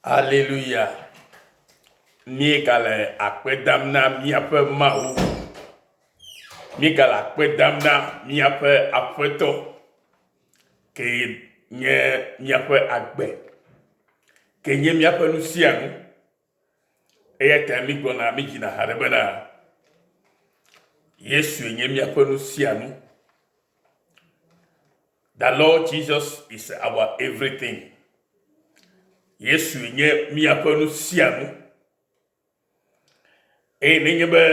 Aleluya! Míegale akpe dam na míaƒe Mawu. Míegale akpe dam na míaƒe Aƒetɔ ke nye míaƒe agbe, ke nye míaƒe nu sia nu. Eya ta mígblɔna, mídzina ha ɖe bena, Yesue nye míaƒe nu sia nu. The Lord Jesus is our everything. Yesu nye míaƒe nu sia nu. Eye nenye be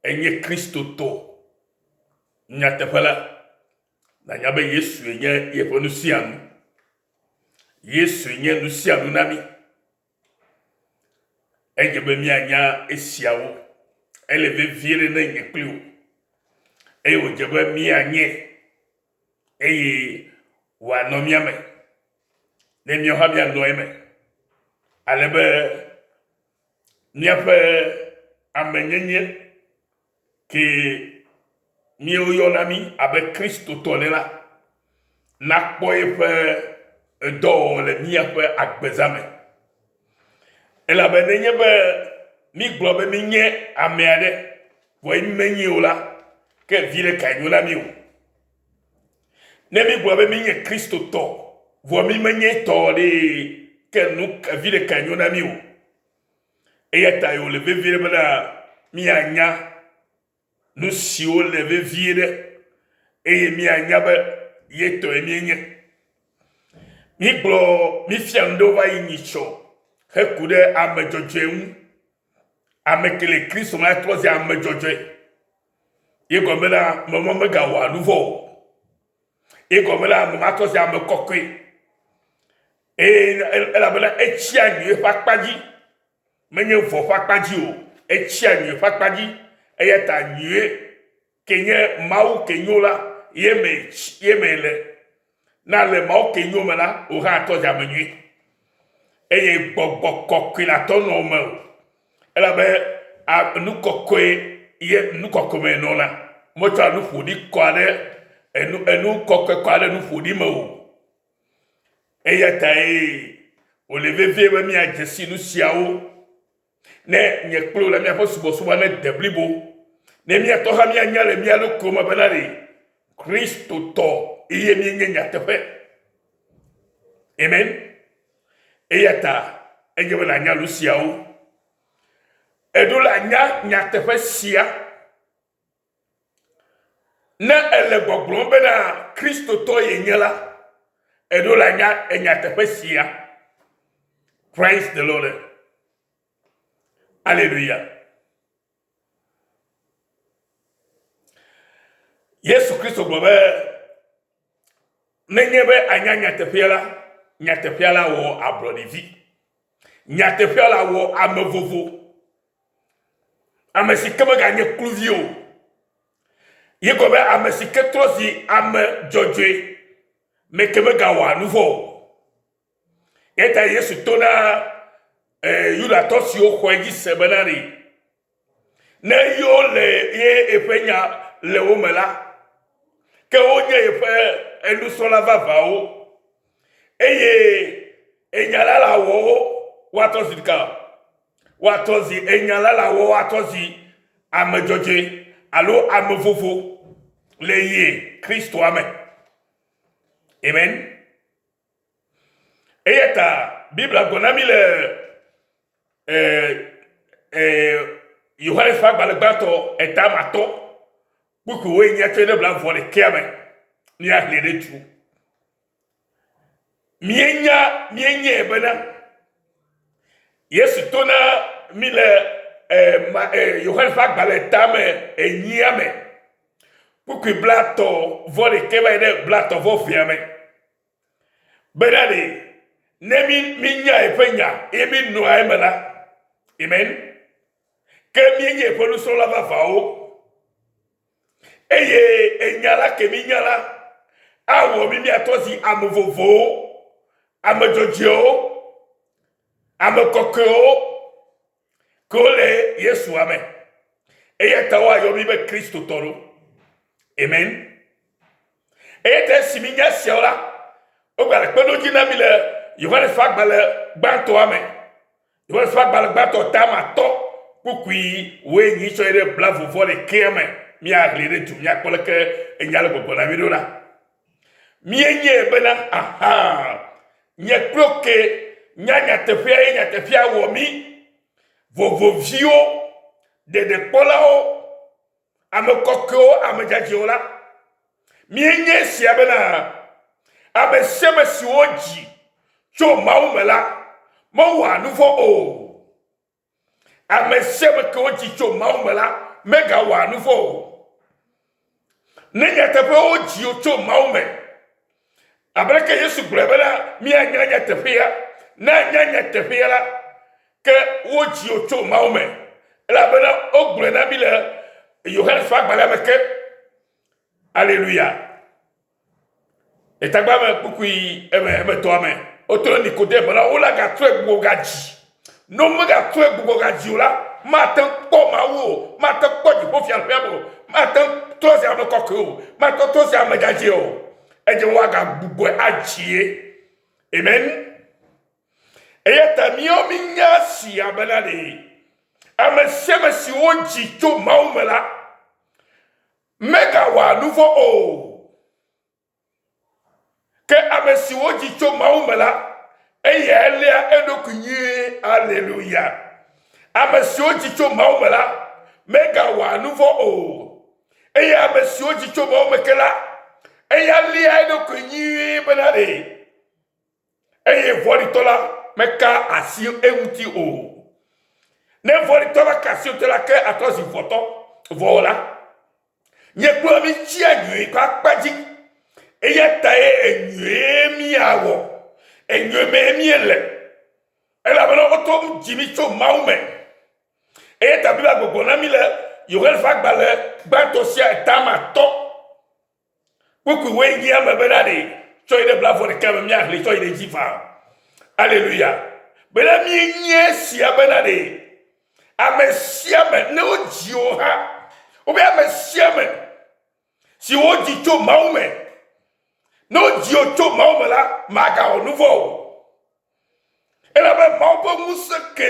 enye Kristotɔ nyateƒe la, nànya be Yesue nye yeƒe nu sia nu. Yesue nye nu sia nu na mí. Edze be míanya esiawo. Ele vevie ɖe ne nye kpli wò. Eye wòdze be míanye eye wòanɔ mía me. Ne míawo hã míanɔ eme. Ale be míaƒe amenyenye ke míeyɔna mí abe Kristotɔ ene la, nakpɔ eƒe dɔwɔwɔ le míaƒe agbeza me. Elabe nenye be mígblɔ be mínye ame aɖe vɔ ye mímenye o la, ke viɖe kae nyo na mí o? Ne mígblɔ be mínye Kristotɔ vɔ mímenye etɔ ɖee, ke nu viɖe kae nyo na mí o? Eya ta wòle vevie bena míanya nu siwo le vevie ɖe eye míanya be ye tɔe míenye. Mígblɔ mífia nu ɖewo va yi nyitsɔ heku ɖe ame dzɔdzɔe ŋu. Ame ke le Kristo me atrɔ zi ame dzɔdzɔe. Ye gɔme bena ame ma megawɔa nu vɔ̃ o. Ye gɔme la ame ma trɔ zi ame kɔkɔe. Eye elabena etsia nyui ƒe akpa dzi, menye vɔ̃ ƒe akpa dzi o. Etsia nyui ƒe akpa dzi. Eya ta nyui ke nye Mawu ke nyo la, ye me ye me le. Ne le Mawu ke nyo me la, wò hã àtrɔ zi ame nyui. Eye gbɔgbɔ kɔkɔe la tɔ nɔ me o. Elabe nu kɔkɔe ye nu kɔkɔe me nɔna. Metsɔa nu ƒoɖi kɔa ɖe enu enu kɔkɔe kɔa ɖe nu ƒoɖi me o. Eya tae wòle vevie be míadze si nu siawo ne nye kple wò le míaƒe subɔsubɔ nede blibo, ne míatɔ hã míanya le mía ɖokuiwo me bena ɖe Kristotɔ ye míenye nyateƒe. Amen. Eya ta edze be nànya nu siawo. Èɖo la nya nyateƒe sia. Ne èle gbɔgblɔm bena Kristotɔ yenye la, èɖo la nya enyateƒe sia. Praise the Lord. Aleluya. Yesu Kristo gblɔ be nenye be anya nyateƒea la, nyateƒea la wɔ ablɔɖevi. Nyateƒea la wɔ ame vovo. Ame si ke meganye kluvi o. Ye gɔme be ame si ke trɔ zi ame dzɔdzɔe, me ke megawɔa nu vɔ̃ o. Eya ta Yesu to na eh, Yudatɔ siwo xɔe dzi se bena ɖe, ne yewo le ye eƒe nya le wo me la, ke wonye yeƒe enusrɔ̃la vavãwo eye enya la le awɔ wo woatrɔ zi ɖeka. Woatrɔ zi enya la le awɔ woatrɔ zi ame dzɔdzɔe alo ame vovo le ye Kristoa me. Amen. Eya ta Biblia gblɔ na mí le eh, eh, Yohanes ƒe agbalẽ gbãtɔ eta matɔ kpukpui woe nye tsɔe ɖe bla vɔ ɖekea me míahlẽ ɖe tu. Míenya míenyae bena Yesu to na mí le eh, ma, eh, Yohanes ƒe agbalẽ tame enyia me kpukpui blatɔ vɔ ɖekɛ va yi ɖe blatɔ vɔ vea me. Bena ɖe ne mí mínya eƒe nya eye mínɔa eme la, amen, ke míenye eƒe nusrɔ̃la vavãwo. Eye enya la ke mínya la awɔ mí míatrɔ zi ame vovowo, ame dzɔdzɔewo, ame kɔkɔewo ke wole Yesua me. Eya ta woayɔ mí be Kristotɔ ɖo. Amen. Eya ta esi mínya esiawo la, wogale kpeɖodzi na mí le Yohanes ƒe agbalẽ gbãtɔa me. Yohanes ƒe agbalẽ gbãtɔ tame atɔ kpukpui wuienyi tsɔ yi ɖe blavovɔ ɖekɛa me. Míahlẽ ɖe du míakpɔ leke enya le gbɔgblɔ na mí ɖo la. Míenyae bena aha nye kple wò ke nya nyateƒea ye nyateƒea wɔ mí vovoviwo, ɖeɖekpɔlawo, ame kɔkɔewo, ame dzadzɛwo la. Míenye esia bena ame sia ame si wodzi tso Mawu me la mewɔa nu vɔ̃ o. Ame sia ame ke wodzi tso Mawu me la megawɔa nu vɔ̃ o. Ne nyateƒe wodzi wò tso Mawu me, abe leke Yesu gblɔe bena míanya nyateƒea, ne anya nyateƒea la, ke wodzi wò tso Mawu me. Elabena wogblɔe na mí le Yohanes ƒe agbalẽa me ke. Aleluya. Etagba me kpukpui eme emetɔa me, wotrɔ Nikodem bena wola gatrɔe gbugbɔ gadzi. Ne womegatrɔe gbugbɔ gadzi o la, mate ŋu kpɔ Mawu o, mate ŋu kpɔ dziƒofiaɖuƒea me o, mate ŋu trɔ zi ame kɔkɔe o, mate ŋu trɔ zi ame dzadzɛ o. Edze be woagagbugbɔe adzie. Amen. Eya ta míawo mínya sia bena ɖe ame sia ame si wodzi tso Mawu me la, Mègawɔa nu vɔ̃ o. Ke ame si wodzi tso Mawu me la, eyae léa eɖokui nyuie. Aleluya. Ame si wodzi tso Mawu me la, megawɔa nu vɔ̃ o. Eye ame si wodzi tso Mawu me ke la, eya léa eɖokui nyuie bena ɖe eye vɔ̃ɖitɔ la meka asi eŋuti o. Ne vɔ̃ɖitɔ la ka asi eŋuti la, ke atrɔ zi vɔ̃tɔ, vɔ̃wɔla. Nye kple mi tsia nyui ƒe akpa dzi. Eya tae enyuie míawɔ. Enyuie mee míele. Elabena wotɔ dzi mí tso Mawu me. Eya ta Biblia gbɔgblɔ na mí le Yohanes ƒe agbalẽ gbãtɔ sia etame atɔ Kpukpui woe nyi ame bena ɖe tsɔ yi ɖe blavɔ ɖeka me míahlẽ tsɔ yi ɖe dzi faa. Aleluya. Bena míenyi esia bena ɖe ame sia ame ne wodzi wo hã wobe ame sia ame si wodzi tso Mawu me ne wodzi wo tso Mawu me la magawɔ nu vɔ̃ o. Elabe Mawu ƒe ŋusẽ ke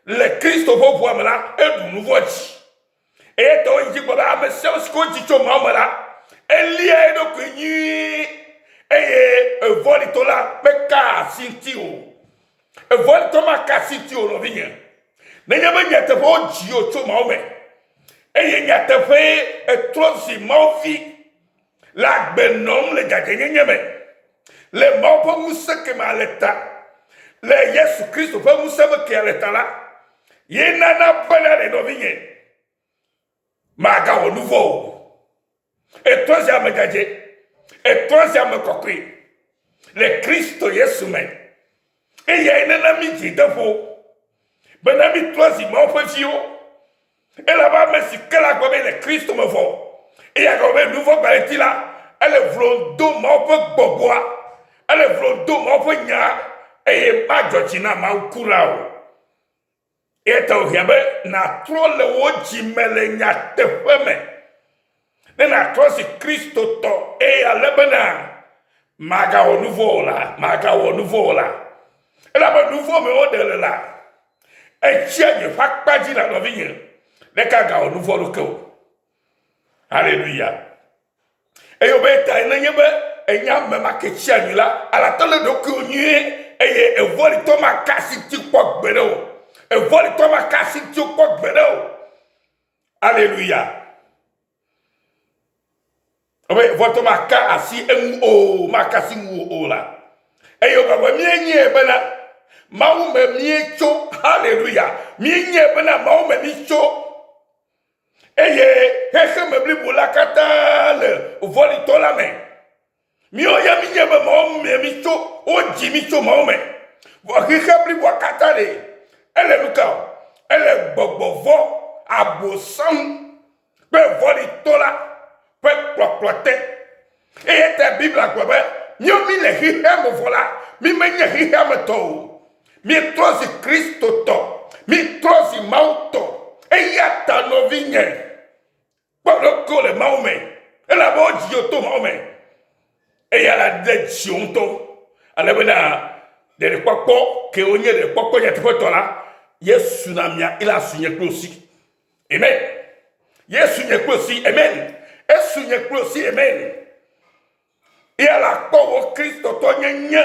le Kristo ƒe ʋua me la, eɖu nu vɔ̃ dzi. Eya ta woyi dzi gblɔ be ame sia ame si ke wodzi tso Mawu me la, elia eɖokui nyuie eye evɔ̃ɖitɔ la meka asi ŋuti o. Evɔ̃ɖitɔ maka asi ŋuti o, nɔvinye. Nenye be nyateƒe wodzi wò tso Mawu me eye nyateƒee ètrɔ zi Mawu vi le agbe nɔm le dzadzɛnyenye me, le Mawu ƒe ŋusẽ ke me ale ta, le Yesu Kristo ƒe ŋusẽ me ke ale ta la, ye nana bena ɖe nɔvinye, magawɔ nu vɔ̃ o. Etrɔ zi ame dzadzɛ, etrɔ zi ame kɔkɔe le Kristo Yesu me. Eyae nana mí dzideƒo bena mítrɔ zi Mawu ƒe viwo. Elabe ame si ke le agbe be le Kristo me vɔ, eya gɔme be nu vɔ̃ gbalẽti la, ele vlo dom Mawu ƒe gbɔgbɔa, ele vlo dom Mawu ƒe nyaa, eye madzɔ dzi na Mawu kura o. Eya ta wòhiã be nàtrɔ le wò dzi me le nyateƒe me, ne nàtrɔ zi Kristotɔ eye ale bena màgawɔ nu vɔ̃ o la, màgawɔ nu vɔ̃ o la. Elabe nu vɔ̃ me woɖe le la, etsia nye ƒe akpa dzi la nɔvinye, ɖeka gawɔ nu vɔ̃ ɖo ke o. Haleluya. Eye wobe tae nenye be enya ame ma ke tsi anyi la, alate le ɖokuiwò nyuie eye evɔ̃ɖitɔ maka asi ŋuti kpɔ gbeɖe o. Evɔ̃ɖitɔ maka asi ŋuti kpɔ gbeɖe o. Aleluya. Wobe evɔ̃ɖitɔ maka asi eŋu o, maka asi ŋuwò o la. Eye wogblɔ be míenyae bena Mawu me míetso. Haleluya. Míenyae bena Mawu me míetso. Eye xexeme blibo la katã le vɔ̃ɖitɔ la me. Míawo ya mínya be Mawu mee mítso, wodzi mí tso Mawu me. Vɔ xexe bliboa katã ɖe, ele nu ka o? Ele gbɔgbɔ vɔ̃, Abosam kple vɔ̃ɖitɔ la ƒe kplɔkplɔ te. Eya ta Biblia gblɔ be, Míawo míle xexea me vɔ la, mí menye xexea me tɔ o. Míetrɔ zi Kristo tɔ, míetrɔ zi Mawu tɔ. Eya ta nɔvinye, kpɔ ɖokuiwò le Mawu me, elabe wodzi wò to Mawu me. Eya la de dziwò ŋutɔ, ale bena Ɖeɖekpɔkpɔ ke wonye ɖeɖekpɔkpɔ nyateƒetɔ la, Yesu na mia ila su nye kple osi. Amen. Yesu nye kple osi. Amen. Esu nye kple osi. Amen. Eya la kpɔ wò Kristotɔ nyenye.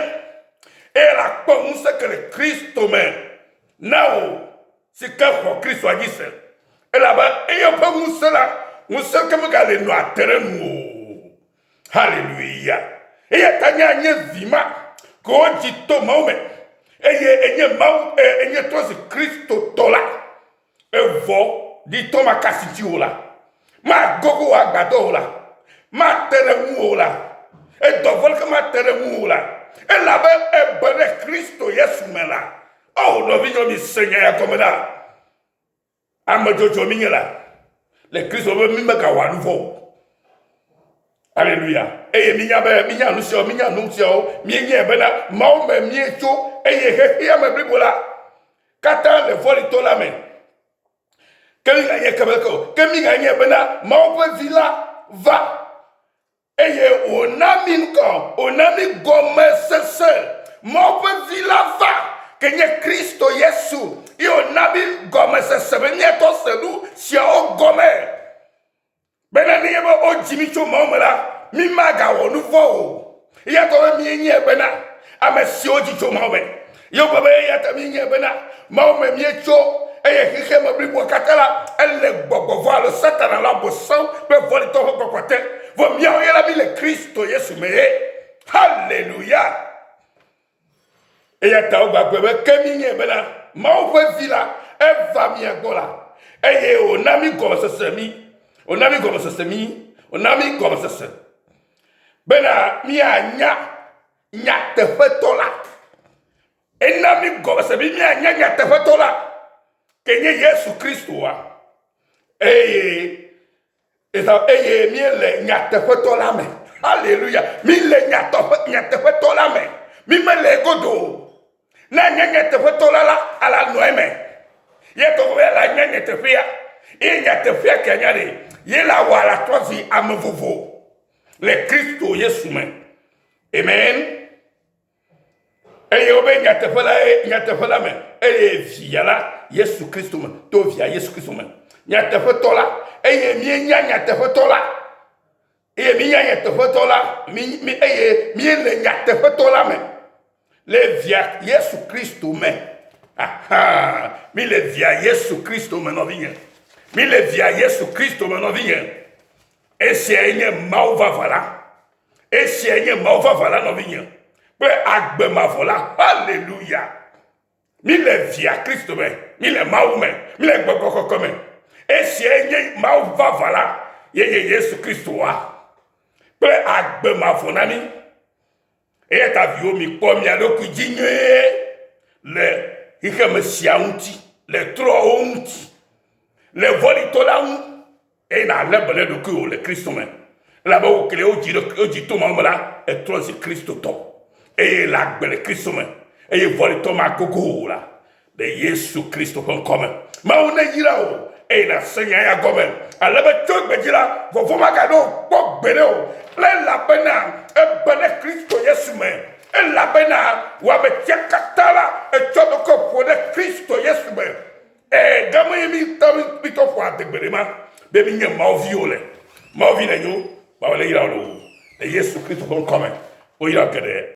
Eya la kpɔ ŋusẽ ke le Kristo me na wò si ke xɔ Kristoa dzi se. Elabe eya ƒe ŋusẽ la, ŋusẽ ke megale nɔa te ɖe nu o. Haleluya! Eya ta nye nye vi ma ke wodzi to Mawu me eye enye Mawu e, enye trɔ zi Kristotɔ la, evɔ ɖi tɔ makasi dzi o la, magogo wò agbadɔ o la, mate ɖe ŋuwò o la, edɔ vɔ̃ ke mate ɖe ŋuwò o la, elabe ebe ɖe Kristo Yesu me la. O nɔvinyɔ, mise nya ya gɔme ɖa. Ame dzɔdzɔ mi nye la, le Kristo be mi megawɔa nu vɔ̃ o. Aleluya. Eye minya be minya nu siawo, minya nu siawo, mienyae bena Mawu me mietso eye xexea me blibo la katã le vɔ̃ɖitɔ la me. Ke miganye ke be ke o. Ke miganye bena Mawu ƒe vi la va Eye wòna mí ŋkɔ, wòna mí gɔmesese. Mawu ƒe Vi la va, ke nye Kristo Yesu, eye wòna mí gɔmesese be míatɔ se nu siawo gɔme. Bena nenye be wodzi mí tso Mawu me la, mí magawɔ nu vɔ̃ o. Eya ta be míenyae bena ame siwo dzi tso Mawu me. Ye wogblɔ be eya ta míenyae bena Mawu me míetso eye xexeme bliboa katã la ele gbɔgbɔ vɔ̃ alo Satana alo Abosam kple vɔ̃ɖitɔ ƒe gbɔgbɔ te. Vɔ míawo ya la míle Kristo Yesu me ye. Haleluya! Eya ta wogbagblɔ be ke míenyae bena Mawu ƒe Vi la eva mía gbɔ la eye wòna mí gɔmesese mí, wòna mí gɔmesese mí, wòna mí gɔmesese bena míanya nyateƒetɔ la. Ena mí gɔmesese be míanya nyateƒetɔ la, ke nye Yesu Kristoa. Eye eza eye míele nyateƒetɔ la me. Haleluya! Míle nyateƒe nyateƒetɔ la me. Mí mele egodo o. Ne anye nyateƒetɔ la la, ala nɔ eme. Ye tɔ be la nye nyateƒea. Eye nyateƒea ke anya ɖe. Ye la wɔ ala trɔ zi ame vovo le Kristo Yesu me. Amen. Eye wobe nyateƒe la ye nyateƒe la me eye via la Yesu Kristo me to via Yesu Kristo me. Nyateƒetɔ la eye míenya nyateƒetɔ la eye míenya nyateƒetɔ la mi, mi, eye míele nyateƒetɔ la me le via Yesu Kristo me. Aha, míle via Yesu Kristo me nɔvinye. Míle via Yesu Kristo me nɔvinye. Esiae nye Mawu vavã la. Esiae nye Mawu vavã la, nɔvinye, kple agbe mavɔ la. Haleluya! Mi le Via Kristo me, mi le Mawu me, mi le Gbɔgbɔ Kɔkɔe me. Esiae nye Mawu vavã la, ye nye Yesu Kristoa, kple agbe mavɔ na mí. Eya ta viwo, mikpɔ mia ɖokui dzi nyuie le xexeme sia ŋuti, le trɔ̃wo ŋuti, le vɔ̃ɖitɔ la ŋu, eye nàlé be ɖe ɖokuiwò le Kristo me. Elabe wò kele wodzi ɖe wodzi to Mawu me la, ètrɔ zi Kristotɔ eye le agbe le Kristo me eye vɔ̃ɖitɔ magogo wò o la, le Yesu Kristo ƒe ŋkɔ me. Mawu neyra wò eye nàse nya ya gɔme ale be tso egbe dzi la, vɔvɔ̃ magaɖo wò kpɔ gbeɖe o, elabena èbe ɖe Kristo Yesu me, elabena wò ametia katã la, ètsɔ ɖokuiwò ƒo ɖe Kristo Yesu me. Ɛɛ, gama ye mi tɔ mi tɔ ƒo adegbe ɖe ma be mi nye Mawu viwo le. Mawu vi le nyo, Mawu le yra wò le Yesu Kristo ƒe ŋkɔ me. Woyra geɖe.